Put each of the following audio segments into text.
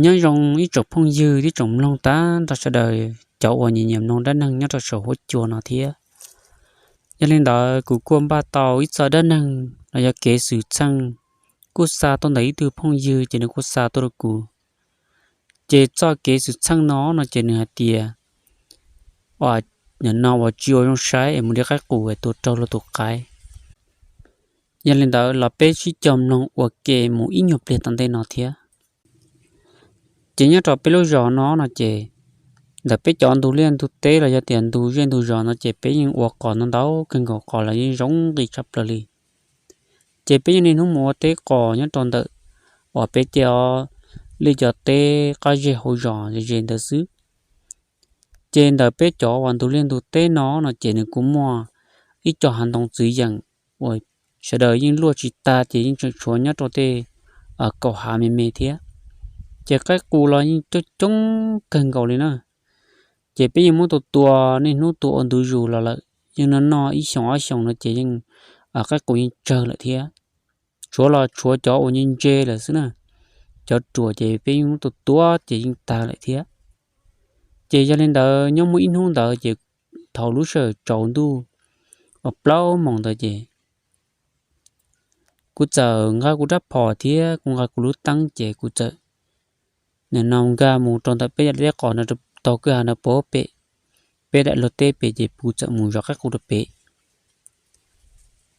Nyob zoo ib tsoom phooj ywg thiab tsoom mloog tag nrho sawv daws cov uas nyiam nyiam mloog dab neeg nyob rau saum huab cua no thiab. Yog li ntawd kuv kuj npaj tau ib txoj dab neeg los yog kev xwm txheej kuj xa tuaj ntawm ib tug phooj ywg ces nws kuj xa tuaj rau kuv. Ces txoj kev xwm txheej no no ces nws hais tias, nim no uas tsis ua zoo saib es mus de qaib qus es tua raug luag tus qaib. Yog li ntawd los peb sib cog mloog ua ke mus ib nyuag pliag tom ntej no thiab. Ces nyob rau peb lub zos no no ces ntawm peb cov ntug liaj ntug teb los yog tias ntug zej ntug zos no ces peb yeej ua qos ntau ntau kawg nkaus, qos los yeej zoo nqi tshaj plaws li. Ces peb yeej niaj hnub mus ua teb qos nyob rau ntawm uas peb cov liaj cov teb qab zej hauv zos ze ze ntawd xwb. Ces ntawm peb cov uas ntug liaj ntug teb no no ces nws kuj muaj ib co hav ntoo txwv yeem uas sawv daws yeej luaj tsis tag ces yeej tseem tshuav nyob rau tej kaum hav me me thiab. Ces qaib qus los yeej coob coob kawg nkaus li na. Ces peb yeej muab tua tua niaj hnub tua ua ntu zus los lawm, yeej noj noj ib xyoos ob xyoos no ces yeej qaib qus yeej tsawg lawm thiab. Tshuav los tshuav cov uas ntse ntse lawm xwb na. Cov ruam ces peb yeej muab tua tua ces yeej tag lawm thiab. Ces yog li ntawd nyob muaj ib hnub ntawd ces thaum lub sij hawm tsaus ntuj uas plaub moos ntawd ces kuv txawm nqa kuv rab phom thiab kuv nqa kuv lub teeb ces kuv txawm nim no nkag mus rau ntawm peb yam dej qos no, taug kwj ha no puag pem peb daim luag teb pem ces kuv txawm mus zov qaib qus rau pem.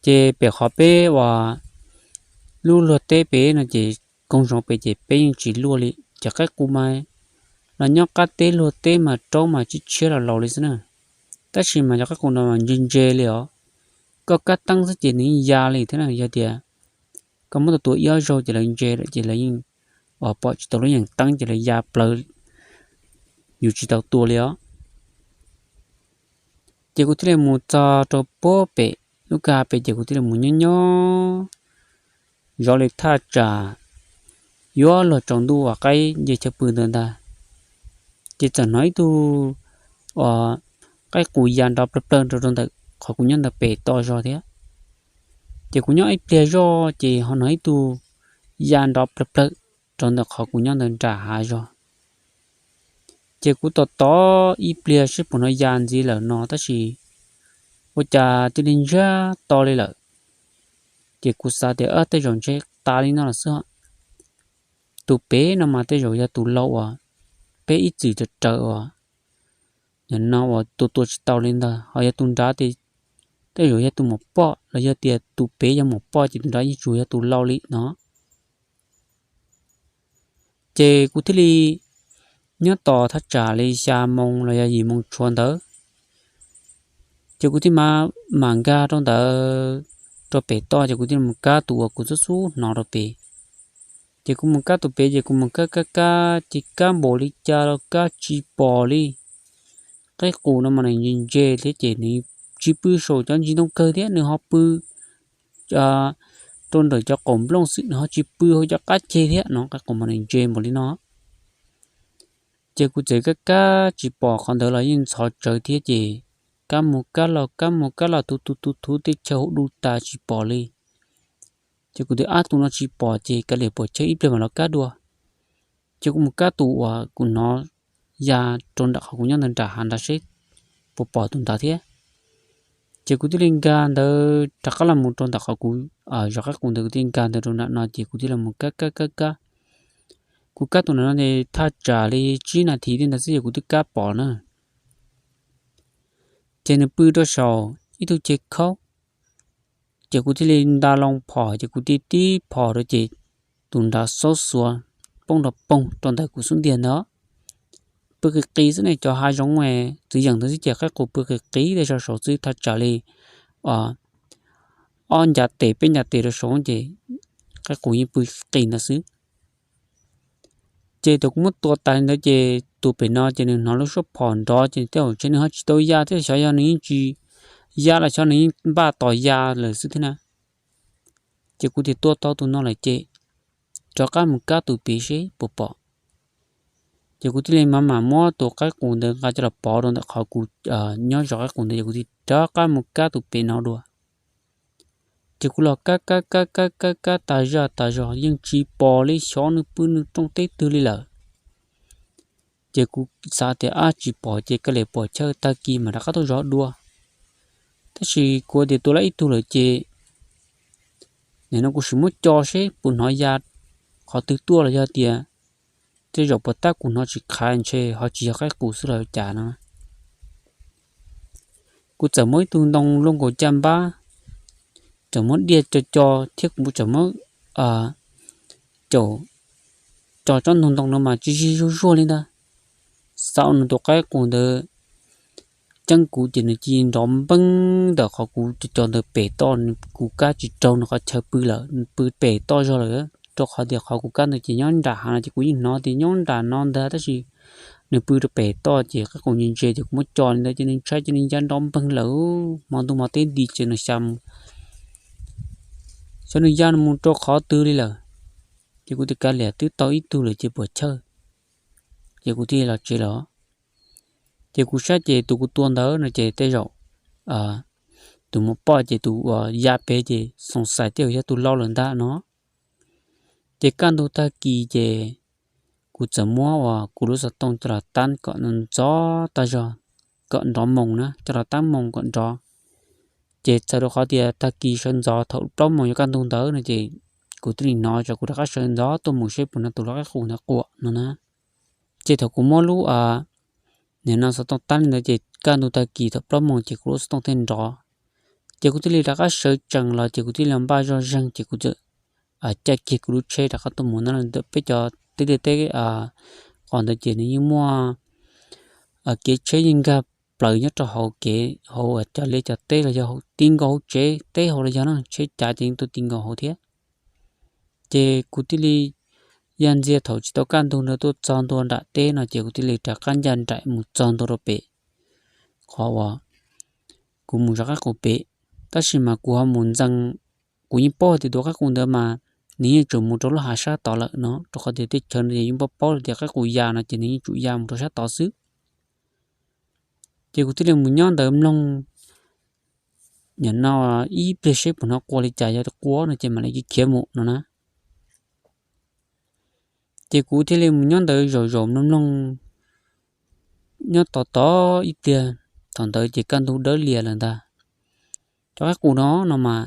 Ces pem qhov peb uas lub luag teb pem no ces koog zoov pem ces peb yeej tsis luaj li. Ces qaib qus mas los nyob qab teb luag teb mas raub mas tshiab tshiab los laus li xwb na. Tab sis mas cov qaib qus no mas ntse ntse li os. Koj kab teeb xwb ces nws yeej ya li thiab na. Yog tias koj muab tua tua ib ob zaug ces lawv ntse lawm ces lawv yeej pom tsis tau lub yeem teeb ces lawv ya plaws, yus tsis tau tua li os. Ces kuv thiaj li mus txog rau puag pem lub kwj ha pem ces kuv thiaj li mus nyob nyob zov li thaj tsam yuav luag tsaus ntuj uas qaib nce chaw pw ntawd ntag. Ces txawm hnov ib tug qaib qus ya nrov plawg plawg rau rau ntawm qhov kuv nyob ntawd pem toj zog thiab. Ces kuv nyob ib pliag zoj ces ho hnov ib tug ya nrov plawg plawg rau ntawm qhov kuv nyob ntawd nram hav zog. Ces kuv tos tos ib pliag seb puas hnov ya ntxiv lawm no tab sis ua cas cia li ntsiag to li lawm. Ces kuv xav tias tej zaum ntshe tas li no lawm xwb. Tus pem no mas tej zaum yog tus lau uas peb ib txwm raws raws uas nim no uas tua tua tsis tau li ntawd, ho yog tus nrad ces tej zaum yog tus muam poj los yog tias tus pem yog muam poj ces tus nrad yeej tsuas yog tus lau li no. Ces kuv thiaj li nyob tos thaj tsam li xya moo los yog yim moo tshuav ntawd, ces kuv thiaj mam nkag rau ntawd rau pem toj ces kuv thiaj li mus kab tus uas kuv xub xub hnov rau pem. Ces kuv mus kab tus pem ces kuv mus kab kab kab ces kab npaum li cas los kab tsis pom li. Qaib qus no mas nws ntse ntse thiab ces nws tsis pw saum cov ntsis ntoo kawg thiab nws ho pw rau ntawm cov qaum nplooj xwb, nws ho tsis pw hauv cov qab ceg thiab no, qaib qus mas nws ntse npaum li no. Ces kuv txawm kab kab tsis pom qhov ntawd los yeej ntxhov tsawv thiab ces kab mus kab los kab mus kab los thuv thuv thuv thuv tej chaw hauv du tas tsis pom li. Ces kuv tias ab tus no tsis pom ces kav liam pom chaw ib pliag mam los kab dua. Ces kuv mus kab tus uas kuv hnov ya rau nram qhov kuv nyob ntawd nram hav nrad seb puas pom tus ntawd thiab. Ces kuv thiaj li nkag ntawd rov qab los mus rau ntawm qhov kuv zov qaib qus ntawd, kuv thiaj li nkag ntawd rau nram no ces kuv thiaj li mus kab kab kab kab. Kuv kab tus nram no ces thaj tsam li tsib nas this tej ntawd xwb ces kuv twb kab pom na. Ces nws pw rau saum ib tug ceg khaub. Ces kuv thiaj li nta loo phom ces kuv tib tib phom rau ces tus nrad xaub xuav poob nrov poog rau ntawm kuv xub ntiag ntawd. Pw qis qis xwb ne, cov hav zoov txwv yeem ntawd xwb ces qaib qus pw qis qis tej zog saud xwb thaj tsam li ob ncav tes peb ncav tes rau saud ces qaib qus yeej pw qis ntawd xwb. Ces thaum kuv muab tua tas li ntawd ces tus pem no ces nws hnov lub suab phom nrov ces tej zaum ntshe nws ho tsis tau ya thiab, xyov yog nws yeej tsis ya los xyov nws yeej npaj tos ya lawm xwb thiab na. Ces kuv tias tua tau tus no lawm ces rov qab mus kab tus pem seb puas pom. Ces kuv thiaj li mam mam muab tus qaib qus ntawd nqa coj los pov rau ntawm qhov kuv nyob zov qaib qus ntawd ces kuv thiaj rov qab mus kab tus pem no dua. Ces kuv los kab kab kab kab kab kab tas zaj tas zog yeej tsis pom li, xyov nws pw nws rooj teb twg li lawm. Ces kuv xav tias ab tsis pom ces kav liam puam chawj, tag kis mam rov qab tuaj zov dua. Tab sis kuv tias tua lawm ib tug lawm ces nim no kuv sim muab co seb puas hnov ya qhov twg tuaj los yog tias tej zaum puas tab kuv hnov tsis qhav ntshe ho tsis yog qaib qus xwb los cas no. Kuv txawm muab ib tug ntoo luaj nkaus caj npab, txawm muab diaj co co thiab kuv txawm muab caum co tsob ntug ntoo no mas tsis zig zuag zuag li ntag. Xav ua nws tus qaib qus ntawd ceeb kuv ces nws cia li nrov npeeb ntawm qhov kuv co co ntawd pem toj, kuv kab tsis raug nws qhov chaw pw lawm, nws pw pem toj zog lawm, rau qhov tias qhov kuv kab ntawd ces nyob nram hav no ces kuv yeej hnov tias nyob nram no ntag, tab sis nws pw rau pem toj ces qaib qus ntse ntse ces kuv muab co li ntawd ces nws ntshai ces nws ya nrov npeeg lawm. Hmo ntuj hmo teb nti ces nws xyov nws ya mus rau qhov twg li lawm. Ces kuv tias kav liam twb tau ib tug lawm ces puam chawj, ces kuv thiaj los tsev lawm. Ces kuv saib ces tus kuv tua ntawd no ces tej zaum tus muam poj ces tus uas ya pem ces xoom xais tej zaum yog tus laus lawm ntag no. Ces kaj ntug tag kis ces kuv txawm muab uas kuv lub xov tooj coj los tab kom ntxov tag zog, kom nrov moos na, coj los tab moos kom nrov. Ces txawm rau qhov tias tag kis sawv ntxov thaum plaub moos yuav kaj ntug ntawd no ces kuv thiaj li hnov, ces kuv rov qab sawv ntxov tuaj mus seb puas hnov tus lau qaib qus ntawd quaj no na. Ces thaum kuv muab lub nim no xov tooj tab li ntawd ces kaj ntug tag kis thaum plaub moos ces kuv lub xov tooj thiaj nrov. Ces kuv thiaj li rov qab sawv tsees los ces kuv thiaj li npaj zoj zeeg ces kuv txawm caij kiag kuv lub tsheb rov qab tuaj mus no. Ntawm peb cov teb tiaj teb qos ntawd ces nws yeej muaj kev tsheb yeej nkag plaws nyob rau hauv kev hauv cov liaj cov teb los yog ti nkaus hauv tsev teb hauv los yog no tsheb cav ces yeej tuaj ti nkaus hauv thiab. Ces kuv thiaj li ya ntxiag thaum tsis tau kaj ntug ntawd tuaj txog ntua nram teb no ces kuv thiaj li rov qab ncaj nraim mus txog ntua rau pem qhov uas kuv mus zov qaib qus pem. Tab sis mas kuv ho mus ntxees, kuv yeej paub tias tus qaib qus ntawd mas nws yeej tseem mus rau lub hav sab tod lawm no, rau qhov tias teb chaws no ces yeej paub paub tias qaib qus ya no ces nws yeej tsum ya mus rau sab tod xwb. Ces kuv thiaj li mus nyob ntawd mloog nim no ib pliag seb puas hnov quaj li cas, yog quaj no ces mam li khiav mus no na. Ces kuv thiaj li mus nyob ntawd zaum zaum mloog mloog nyob tos tos ib pliag, thaum ntawd ces kaj ntug dawb lias lawm ntag. Cov qaib qus no no mas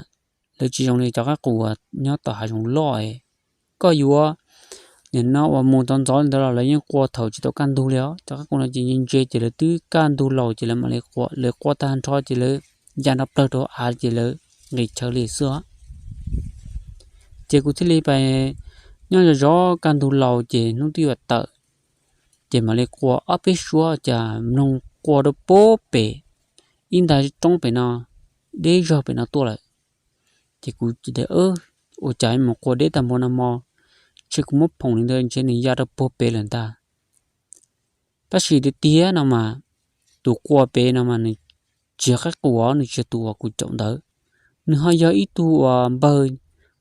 lawv tsis zoo li cov qaib qus uas nyob tom hav zoov loj. Koj yuav nim no uas mus ntxov ntxov li ntawd los lawv yeej quaj thaum tsis tau kaj ntug li os. Cov qaib qus no ces ntse ntse ces lawv twb kaj ntug laus ces lawv mam li quaj, lawv quaj tag nrho ces lawv ya nrov plawg rau av ces lawv nqis chaw li xwb os. Ces kuv thiaj li pais nyob zov zov kaj ntug laus ces hnub twb yuav tawm, ces mam li quaj ob peb suab cas mloog quaj rau puag pem ib nta roob pem no, deb zog pem no tuaj lawm. Ces kuv tias ua cas mus quaj deb tag npaum no mog, ntshe kuv muab phoom li ntawd ntshe nws ya rau puag pem lawm ntag. Tab sis tiag tiag no mas tus quaj pem no mas nws tsis yog qaib qus os, nws tsis yog tus uas kuv caum ntawd. Nws ho yog ib tug uas npawg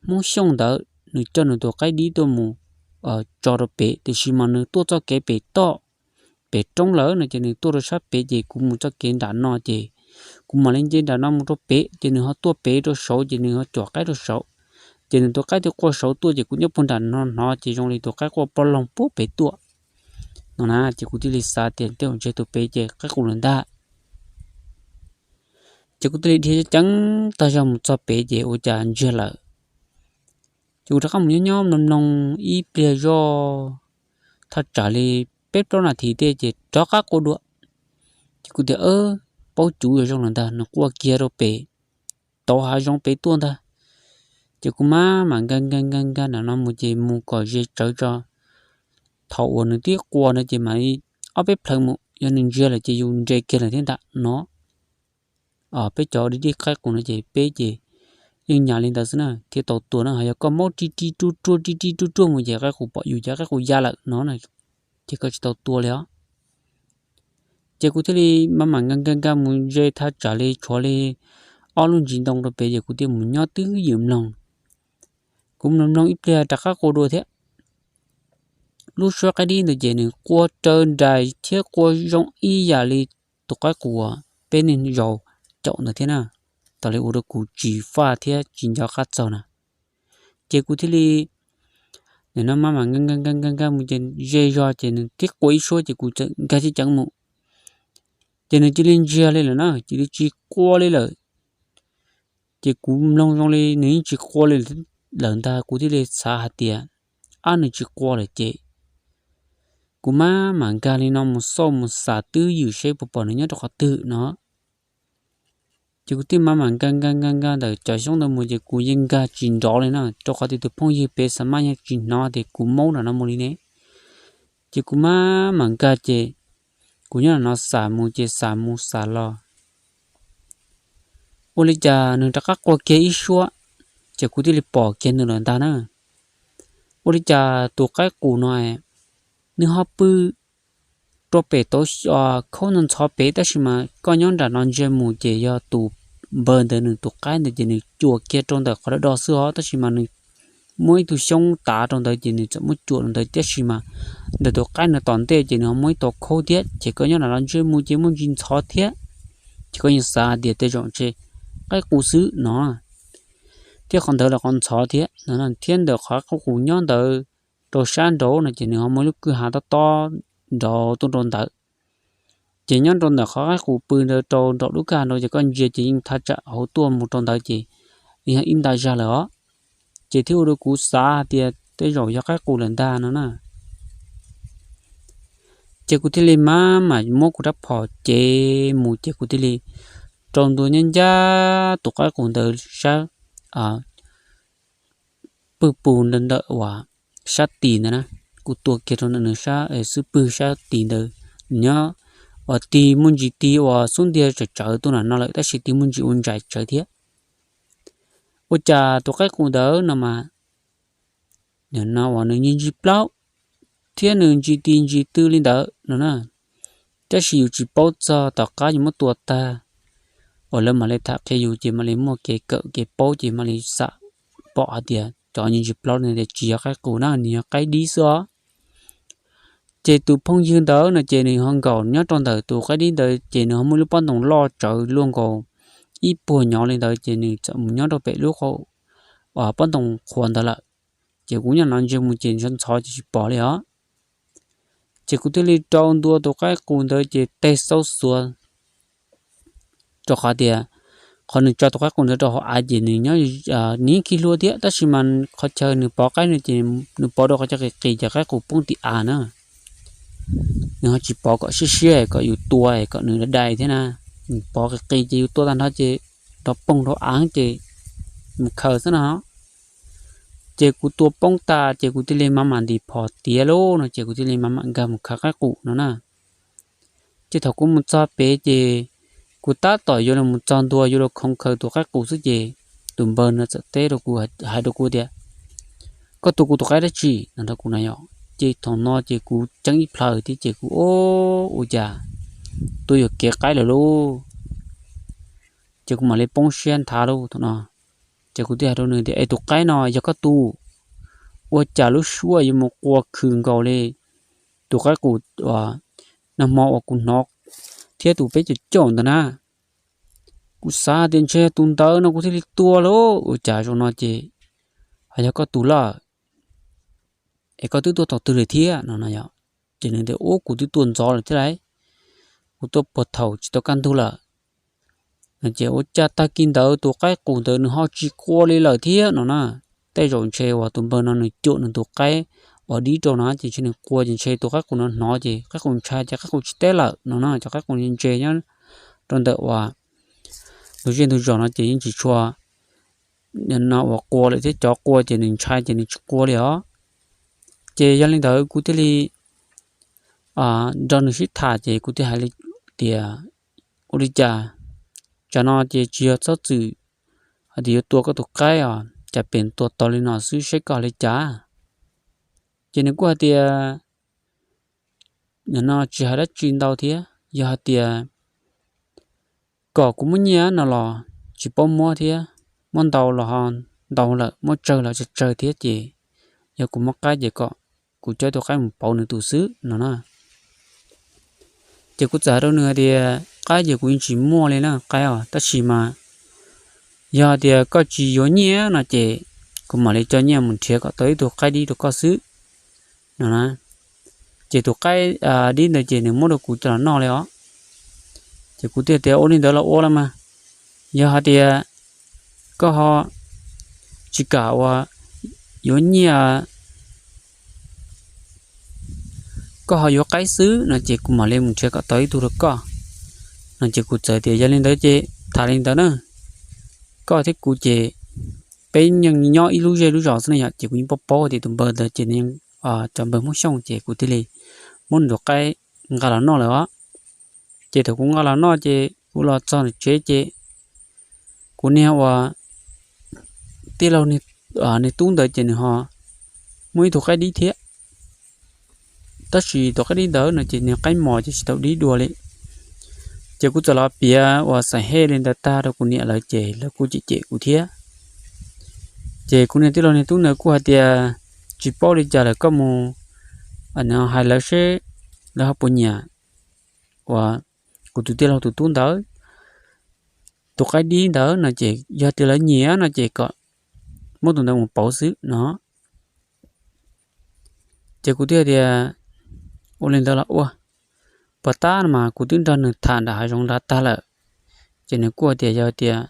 Hmoob Xyooj ntawd, nws coj nws tus qaib dib tuaj mus tso rau pem, tiam sis mas nws tuaj txoj kev pem toj, pem roob lawm no ces nws tuaj rau sab pem ces kuv mus txoj kev nram no ces kuv mam li nce nram no mus rau pem ces nws ho tuaj pem rau saud ces nws ho cuam qaib rau saud. Ces nws tus qaib twb quaj saud tuaj ces kuv nyob puag nram no hnov ces zoo li tus qaib quaj plob loog puag pem tuaj no na. Ces kuv thiaj li xav tias tej zaum ntshe tus pem ces qaib qus lawm ntag. Ces kuv thiaj li dhia ceev tag zog mus txog pem ces ua cas ntsiag lawm. Ces kuv rov qab mus nyob nyob mloog mloog ib pliag zoj thaj tsam li peb plaub nas this tej ces rov qab quaj dua. Ces kuv tias paub cuv yog zoo lawm ntag, nws quaj kiag rau pem tauv hav zoov pem tuaj ntag. Ces kuv mam mam nkag nkag nkag nkag nram no mus ces mus kom ze tsawv tso. Thaum uas nws twb quaj no ces mam li ob peb plhaw mus, yog nws ntsiag lawm ces yus nres kiag lawm thiab ntag no. Peb cov dib dib qaib qus no ces peb ces yeej nyas li ntawd xwb na thiaj tau tua na. Ho yog koj maub ri ri ruaj ruaj ri ri ruaj ruaj mus ces qaib qus pom yus ces qaib qus ya lawm no na, ces koj tsis tau tua li os. Ces kuv thiaj li mam mam nkag nkag nkag mus ze thaj tsam li tshuav li ob lub ntsis ntoo rau pem ces kuv thiaj mus nyob twj ywm mloog. Kuv mloog mloog ib pliag rov qab quaj dua thiab. Lub suab qaib dib ntawd ces nws quaj raws nraim thiab quaj zoo ib yam li tus qaib qus uas peb niaj zaus caum ntawd thiab na. Tas li ua rau kuv tsis faj thiab tsis nco qab txog na. Ces kuv thiaj li Nws no maj mam nkag nkag nkag nkag nkag mus ces ze zog ces nws tib qua ib suab ces kuv txawm nkag ceev ceev mus, ces nws cia li ntsiag li lawm na, cia li tsis qua li lawm. Ces kuv mloog zoo li nws yeej tsis qua li lawm ntag, kuv thiaj li xav hais tias, ab, nws tsis qua lawm ces kuv maj mam nkag li no mus xauj mus xam twb ywm seb puas pom nws nyob rau qhov twg no. Ces kuv thiaj maj mam nkag nkag nkag nkag ntawm cov xyoob ntawd mus ces kuv yeej nkag tsis nrov li na, rau qhov tias tus phooj ywg pem xa maj yeej tsis hnov tias kuv maub nram no mus li ne. Ces kuv maj mam nkag ces kuv nyob nram no xam mus ces xam mus xam los, ua li cas nws rov qab qua kiag ib suab, ces kuv thiaj li pom kiag nws lawm ntag na. Ua li cas tus qaib qus no nws ho pw rau pem tau khaub ntxhov pem, tab sis mas koj nyob nram no ntsia mus ces yog tus npawg ntawd nws tus qaib ntawd ces nws cuam kiag rau ntawm qhov do do xwb os, tab sis mas nws muaj ib tug xyoob tav rau ntawd ces nws txawm muab cuam rau ntawd, tab sis mas ntawm tus qaib no tom ntej ces nws ho muaj ib tau khaub thiab, ces koj nyob nram no ntsia mus ces muaj ntsis ntxhov thiab. Ces koj yeej xav hais tias tej zaum ntshe qaib qus xwb no, thiab qhov ntawd los qhov ntxhov thiab no, thiab ntawm qhov qaib qus nyob ntawd rau sab nraud no ces nws ho muaj lub kwj ha tob tob nraud tuaj rau ntawd. Ces nyob rau ntawm qhov qaib qus pw ntawd rau nraum lub kwj ha nraud ces koj ntsia ces yeej thaj tsam hauv tuaj mus rau ntawd ces yog ib nta zag lawm os. Ces thiaj ua rau kuv xav hais tias tej zaum yog qaib qus lawm ntag no na. Ces kuv thiaj li maj mam muab kuv rab phom cev mus ces kuv thiaj li rau ntua nyob ncaj tus qaib qus ntawd sab pwg pus ntawm uas sab tis ntawd na. Kuv tua kiag rau ntawm nws sab xub pwg sab tis ntawd, nyob uas tig muaj ntsis tig uas xub ntiag tsawv tsawv tuaj nram no lawm tab sis tig muaj ntsis ua ntsais tsawv thiab. Ua cas tus qaib qus ntawd no mas nim no uas nws ntsis ntsis plaub thiab nws ntsis tis ntsis tw li ntawd no na, tab sis yus tsis paub txog tom qab yus muab tua tag uas lawv mam li tham qhia yus ces mam li muaj kev kawm kev paub ces mam li xam pom hais tias cov ntsis ntsis plaub li ntawd tsis yog qaib qus na, nws yog qaib dib xwb os. Ces tus phooj ywg ntawd no ces nws ho nkaum nyob rau ntawm tus qaib dib ntawd ces nws ho muaj lub pob ntoos loj tsawv luaj nkaus ib puag nyob li ntawd ces nws txawm mus nyob rau pem lub pob ntoos qhuav ntawd lawm. Ces kuv nyob no ntsia mus ces ntxhov ntxhov ces tsis pom li os. Ces kuv thiaj li rau ntua tus qaib qus ntawd ces teg xaub xuav, rau qhov tias qhov nws tso tus qaib qus ntawd rau hauv av ces nws nyob nws yeej khi hlua thiab tab sis mas qhov chaw nws pov qaib no ces nws pov rau qhov chaw qis qis ces qaib qus poob tim av na. Nws ho tsis pov kom siab siab kom yus tua kom nws dai dai thiab na, nws pov qis qis ces yus tua tag nrho ces rov poog rau av ces mus khaws xwb no. Ces kuv tua poob tas ces kuv thiaj li maj mam ntim phom tiav lauj no ces kuv thiaj li maj mam nkag mus khaws qaib qus no na. Ces thaum kuv mus txog pem ces kuv tab tom yuav los mus txog ntua yuav los khoov khaws tus qaib qus xwb ces tus npawg no txawm teb rau kuv, hais rau kuv tias, koj tua kuv tus qaib dab tsi no rau kuv na yom. Ces thaum no ces kuv ceeb ib plhaw thiab ces kuv, o, ua cas tua yuam kev qaib lawm lauj. Ces kuv mam li poob siab nthav lauj thaum no. Ces kuv thiaj hais rau nws tias, es tus qaib no yog koj tua? Ua cas lub suab yuav mus qua khw nkaus li tus qaib qus nag hmo uas kuv hnov thiab tus peb caum caum ntawd na. Kuv xav tias ntshe tus ntawd no kuv thiaj li tua lauj, ua cas zaum no ces ho yog koj tua lawm, es koj twb tua thaum twg lawm thiab no no yom. Ces nws tias, ub, kuv twb tua ntxov lawm thiab lauj, kuv tua puag thaum tsis tau kaj ntug lawm. Ces ua cas tag kis ntawd tus qaib qus ntawd nws ho tsis qua li lawm thiab no na. Tej zaum ntshe uas tus npawg no nws cuam nws tus qaib uas dib rau no ces ntshe nws qua ces ntshe tus qaib qus no hnov ces qaib qus ntshai ces qaib qus tsis teb lawm no na. Cov qaib qus ntse nyob rau ntawm uas ntug zej ntug zos no ces yeej tsis tshua no uas qua lawm thiab, cov qua ces nws ntshai ces nws tsis qua li os. Ces yog li ntawd kuv thiaj li nrog nws sib tham ces kuv thiaj hais li tias, ua li cas, tsam no ces tsis yog txhob txwm hais tias yuav tua koj tus qaib os, cas pem tua tau li no xwb, saib koj hais li cas. Ces nws kuj hais tias, nim no tsis hais dab tsi ntau thiab, yog hais tias kom kuv muab nyiaj no los tsis paub muab thiab, muab ntau los ho ntau lawm, muab tsawg los tsawg tsawg thiab ces yog kuv muab qaib ces kom kuv coj tus qaib mus pauv nws tus xwb no na. Ces kuv txawm hais rau nws hais tias, qaib ces kuv yeej tsis muaj li na qaib os, tab sis mas yog hais tias koj tsis yuav nyiaj no ces kuv mam li coj nyiaj mus nrhiav kom tau ib tug qaib dib rau koj xwb no na. Ces tus qaib dib ntawd ces nws muab rau kuv coj los noj li os. Ces kuv thiaj tias ua li ntawd los ua los mas, yog hais tias koj ho tsis kam uas yuav nyiaj, koj ho yuav qaib xwb no ces kuv mam li mus nrhiav kom tau ib tug rau koj no. Ces kuv txawm tias yog li ntawd ces tham li ntawd na, koj thiab kuv ces peb yeej nyob ib lub zej lub zos xwb ne yom, ces kuv yeej paub paub tias tus npawg ntawd ces nws yeej cov npawg Hmoob Xyooj, ces kuv thiaj li muab nws tus qaib nqa los noj lawm os. Ces thaum kuv nqa los noj ces kuv los txog nws tsev ces kuv niag uas tij laug niag tub ntawd ces nws ho muaj ib tug qaib dib thiab. Tab sis tus qaib dib ntawd no ces niag qaib mos ces tsis tau dib dua li. Ces kuv txawm los piav uas xaim hej li ntawd tag rau kuv niam lawv ces lawv kuj cem cem kuv thiab. Ces kuv niag tij laug niag tub ntawd kuj hais tias tsis paub li cas lawm, koj mus hais lawv seb lawv ho puas nyiam uas kuv tus tij laug tus tub ntawd tus qaib dib ntawd no ces yog tias lawv nyiam no ces kom muab tus ntawd mus pauv xwb no. Ces kuv thiaj tias ua li ntawd los ua. Puag ta no mas kuv twb nrog nws tham nram hav zoov nrad tag lawm. Ces nws kuj tias yog tias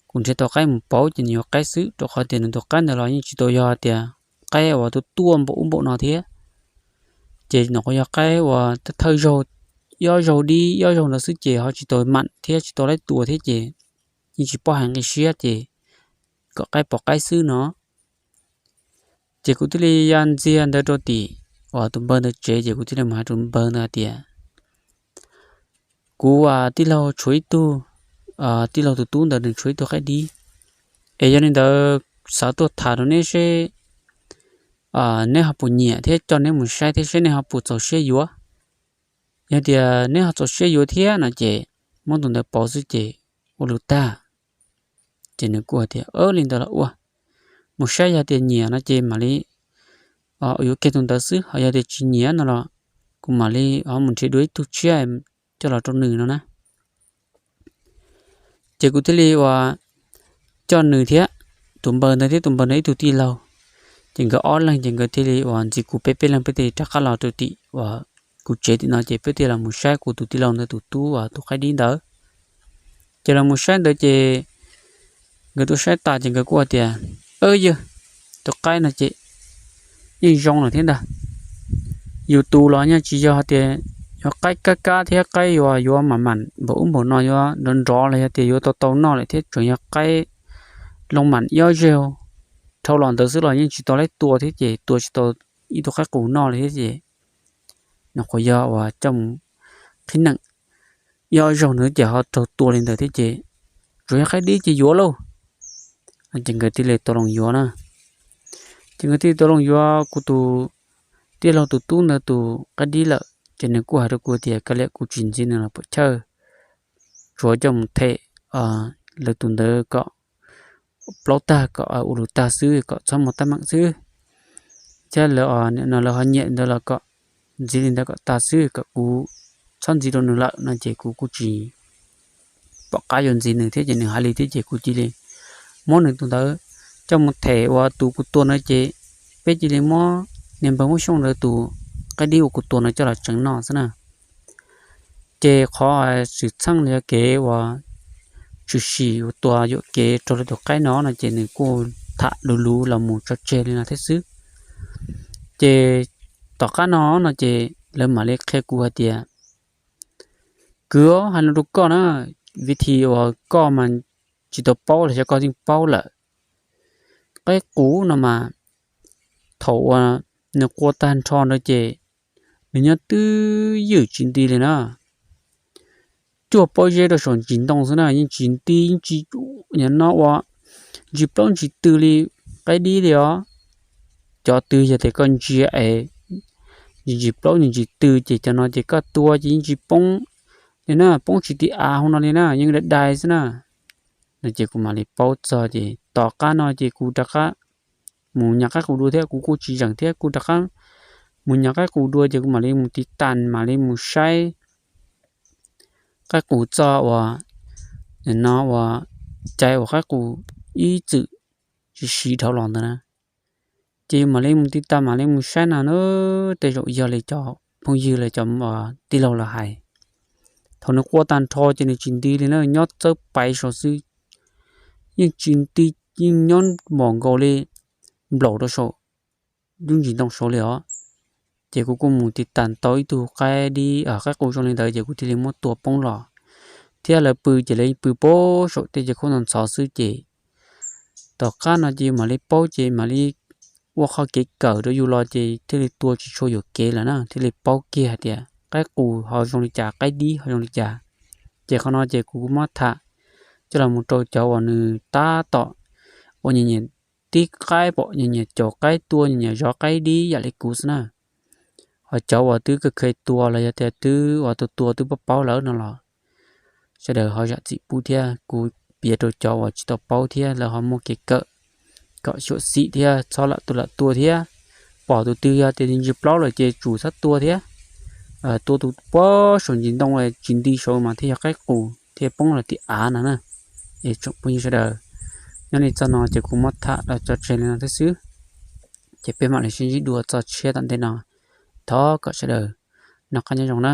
kuv nrhiav tau qaib mus pauv ces nws yuav qaib xwb, rau qhov tias nws tus qaib ntawd los yeej tsis tau yog tias qaib uas tuaj tuaj npaum ub npaum no thiab. Ces nws kuj yog qaib uas thawj zaug, ib ob zaug dib ib ob zaug ntawd xwb ces ho tsis tau mam thiab tsis tau laib tua thiab ces yeej tsis paub hais nqi siab ces kom qaib pom qaib xwb no. Ces kuv thiaj li ya ntxiag ntawd rau tim uas tus npawg ntawd tsev ces kuv thiaj li mus hais rau npawg ntawd hais tias kuv tij laug tshuav ib tug, tij laug tus tub ntawd nws tshuav ib tug qaib dib, es yog li ntawd xav tuaj tham rau neb seb neb ho puas nyiam thiab coj neb mus saib thiab seb neb ho puas txaus siab yuav. Yog tias neb ho txaus siab yuav thiab no ces muab tus ntawd pauv xwb ces ua lus tag. Ces nws kuj hais tias li ntawd los ua, mus saib yog tias nyiam no ces mam li yuav kiag tus ntawd xwb, ho yog tias tsis nyiam no los kuv mam li ho mus nrhiav dua ib tug tshiab coj los rau nws no na. Ces kuv thiaj li uas coj nws thiab tus npawg ntawd thiab tus npawg ntawd ib tug tij laug, ces nkawd ob leeg ces nkawd thiaj li uas ntxiv kuv peb peb leeg peb thiaj li rov qab los rau tim uas kuv tsev tim no ces peb thiaj los mus saib kuv tus tij laug ntawd tus tub uas tus qaib dib ntawd. Ces los mus saib ntawd ces nkawd tuaj saib tas ces nkawd kuj hais tias, yawg, tus qaib no ces yeej zoo lawm thiab ntag. Yus tus los yeej tsis yog hais tias yuav qaib kab kab thiab qaib yuav yuav mam mam npaum ub npaum no yuav nrov nrov los yog tias yuav tau tau noj lawm thiab, tseem yog qaib loo mam ib ob zaug dhau los ntawd xwb los yeej tsis tau laib tua thiab ces tua tsis tau ib tug qaib qus noj li thiab ces nws qhuav yog uas coj mus qhib neem ib ob zaug ntawd ces ho raug tua li ntawd thiab ces tsuas yog qaib dib ces yuav lauj. Ces nkawd thiaj li tau los yuav na. Ces nkawd thiaj li tau los yuav kuv tus tij laug tus tub ntawd tus qaib dib lawm ces nws kuj hais rau kuv tias kav liam kuv tsis ntxiv nws los pom chawj, tsuav coj mus them lawv tus ntawd kom plaub tag kom ua lus tag xwb kom txhob muaj teeb meem xwb. Thiab lawv no lawv ho nyiam ntawd los kom ntxiv li ntawd kom tag xwb kom kuv txhob ntxiv rau nws lawm no ces kuv kuj tsis pom qab yuav ntxiv nws thiab ces nws hais li thiab ces kuv cia li muab nws tus ntawd coj mus them uas tus kuv tua ntawd ces peb cia li muab niag npawg Hmoob Xyooj ntawd tus qaib dib uas kuv tua ntawd coj los tsev noj xwb na. Ces qhov tshwm txheej los yog kev uas tshwm sim uas tua yuam kev raug li tus qaib no no ces nws kuj tham luv luv los mus tso tseg li no thiab xwb. Ces tom qab no no ces lawv mam li qhia kuv hais tias, kwv, hais no rau koj na, vim tias uas koj mas tsis tau paub los xyov koj yeej paub lawm. Qaib qus no mas thaum uas nws qua tag nrho ntawd ces nws nyob twj ywm tsis nti li na. Cuaj pob zeb rau saum ntsis ntoo xwb na, yeej tsis nti yeej tsis, nyob no ua ntsis plaub ntsis tw li qaib dib li os. Cov twg yog tias koj ntsia es ntsis plaub ntsis tw ces cov no ces koj tua ces yeej tsis poob li na, poob tsis ti av hauv no li na, yeej dai dai xwb na. No ces kuv mam li paub txog ces tom qab no ces kuv rov qab mus nyom qaib qus dua thiab kuv kuj tsis zeem thiab kuv rov qab mus nyom qaib qus dua ces kuv mam li mus tiv tas mam li mus saib qaib qus txog uas no uas cai uas qaib qus ib txwm tsis siv dhau los ntawd na. Ces yus mam li mus tiv tas mam li mus saib na na, tej zaum yog li cov phooj ywg los cov tij laug lawv hais. Thaum nws quaj tag nrho ces nws tsis nti li na, nyob txawb paiv saud xwb, yeej tsis nti, yeej nyob mom nkaus li nplaum rau saum lub ntsis ntoo saud li os. Ces kuv kuj mus tiv tas tau ib tug qaib dib, qaib qus zoo li ntawd ces kuv thiaj li muab tua poob los. Thiab lawv pw ces lawv pw pem saum tej cov khaub ntxhov xwb ces tom qab no ces yus mam li paub ces mam li ua qhov kev kawm rau yus los ces thiaj li tua tsis tshua yuam kev lawm na, thiaj li paub kiag hais tias qaib qus ho zoo li cas, qaib dib ho zoo li cas. Ces qhov no ces kuv kuj muab tham coj los mus rau cov uas nws tab tom ua nyiam nyiam tib qaib pom, nyiam nyiam caum qaib tua, nyiam nyiam zov qaib dib yam li kuv xwb na. Ho cov uas twb kheev tua los yog tias twb uas tua tua twb paub paub lawm no los sawv daws ho zam txim pub thiab. Kuv piav rau cov uas tsis tau paub thiab lawv ho muaj kev kawm kom xyuam xim thiab txhob lam tua lam tua thiab. Pom tus twg yog tias ntsis plaub lawm ces tsum txhob tua thiab. Tua tus pem saum ntsis ntoo tsis nti saud mas thiaj yog qaib qus thiaj poob los tim av no na. Es tsoom phooj ywg sawv daws, nyob li txog no ces kuv muab tham los tso tseg li no thiab xwb. Ces peb mam li sib ntsib dua txog tshiab tom ntej no. Thov kom sawv daws noj qab nyob zoo na.